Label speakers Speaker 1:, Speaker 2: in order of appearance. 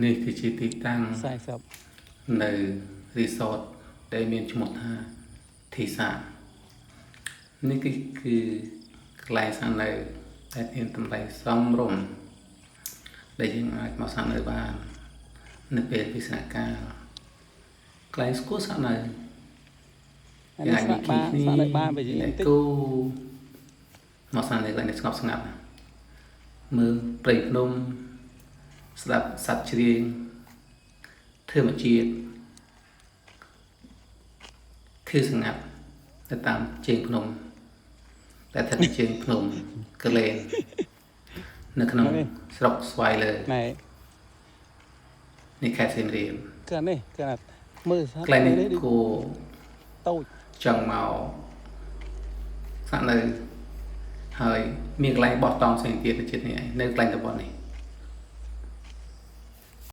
Speaker 1: នេះគឺជាទីតាំង
Speaker 2: 40
Speaker 1: នៅរីសតដែលមានឈ្មោះថាធីសានេះគឺគឺកន្លែងស្នាក់នៅដែលមានតម្លៃសមរម្យដែលយើងអាចមកស្នាក់នៅបាន នៅពេលវិស្នកាលកន្លែងស្គួរស្នាក់នៅ
Speaker 2: អានេះស្នាក់បានស្នាក់នៅបានបើយើងតិច
Speaker 1: គូមកស្នាក់នៅកន្លែងនេះស្ងប់ស្ងាត់មើលព្រៃភ្នំស្ដាប់សត្វច្រៀងធម្មជាតិគឺស្ងាត់ទៅតាមជើងភ្នំតែស្ថិតនៅជើងភ្នំកលែននៅក្នុងស្រុកស្វាយលើ
Speaker 2: ណែ
Speaker 1: នៃខេត្តសៀមរាប
Speaker 2: គឺអានេះគឺអាមើលស្
Speaker 1: កន្លែងនេះគួរ
Speaker 2: តូច
Speaker 1: ចង់មកស្នាក់នៅហើយមានកន្លែងបោះតង់ផ្សេងទៀតនៅជាតិនេះឯងនៅកន្លែងតំបន់នេះ